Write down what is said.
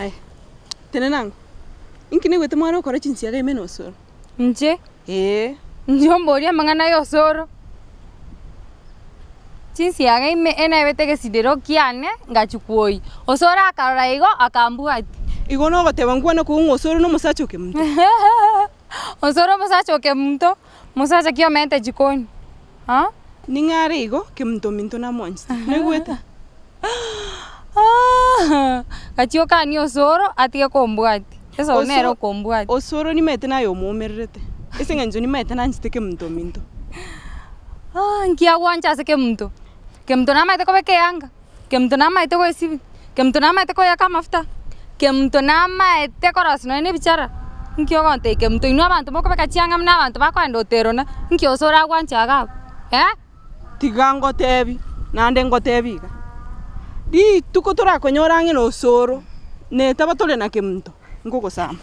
Aye, tenena ango. Inki naigwete mware gokora chinsiaga ime na osoro? Inche? Ee. Inche omborie amang'ana ya osoro. Chinsiaga ime enebete egesidero kiane ngachia kwoyia. Osoro akarora igo akambwatia. Igo nogoteba nkwane kogwa ng'a osoro nomosacha o kemunto? Osoro omosacha o kemunto, mosacha ki omente jikoni? Haa? Ning'o are igo, kemunto ominto namwanchete. Noigwete? Gachia okanie osoro atige kombwatia. Esoro nere okombwatia. Osoro nimaete naye omoumererete, ase eng'encho nimaete nanchete kemunto ominto. Nki agwancha ase kemunto? Kemunto namaete kobeka eanga, kemunto namaete goesibia, kemunto namaete koeyaka amafuta, kemunto namaete korosia nonye na ebichara, nki ogontebia kemunto inwe abanto mokobeka chianga buna abanto bakoenda oterona, nki osoro agwancha iga abwo eh? Tiga ngotebi, naende ngotebi iga, rituko torakonyore ang'e na osoro, netaba tore na kemunto, nkogosamba.